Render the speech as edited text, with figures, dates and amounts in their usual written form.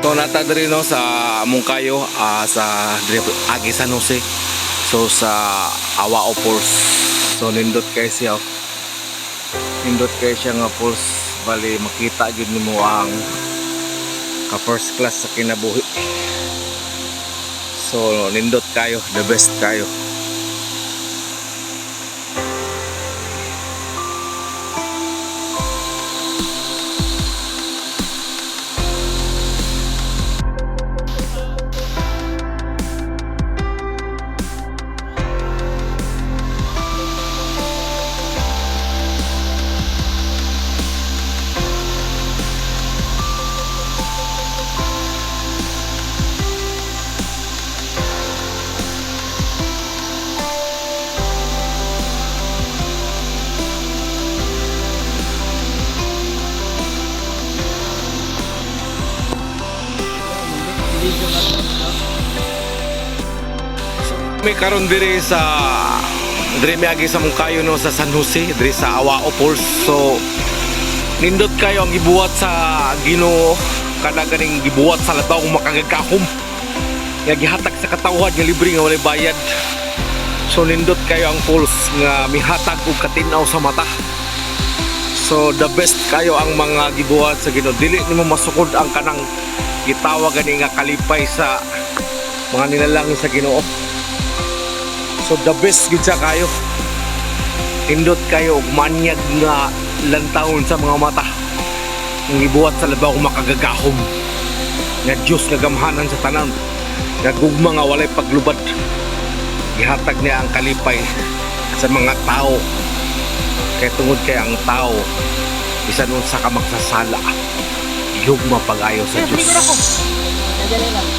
So naa ta diri, no, sa Monkayo, sa diri agi San Jose. So sa Awao Falls. So nindot kay siya, oh. Nindot kay siya nga falls, bali makita gyud nimo ang ka first class sa kinabuhi. So nindot kayo, the best kayo. May karon diri sa diri miagi sa Monkayo, no, sa San Jose, diri sa Awao Falls. So nindot kayo ang gibuhat sa Ginoo, kada ganing gibuhat sa labaw makagagahom nga gihatag sa katawhan nga libre, nga walay bayad. So nindot kayo ang falls nga mihatag og katinaw sa mata. So the best kayo ang mga gibuhat sa Ginoo. Dili nimo masukod ang kanang gitawag gani nga kalipay sa mga nilalang sa Ginoo. So the best gid siya kayo. Nindot kayo og manyag nga lantawon sa mga mata. Ang gibuhat sa labaw makagagahom nga Diyos nga gamhanan sa tanan. Nga gugma nga walay paglubad. Gihatag niya ang kalipay sa mga tao. Kay tungod kay ang tao bisan unsa ka magsasala, gihugma pag-ayo sa Diyos. Dali lang.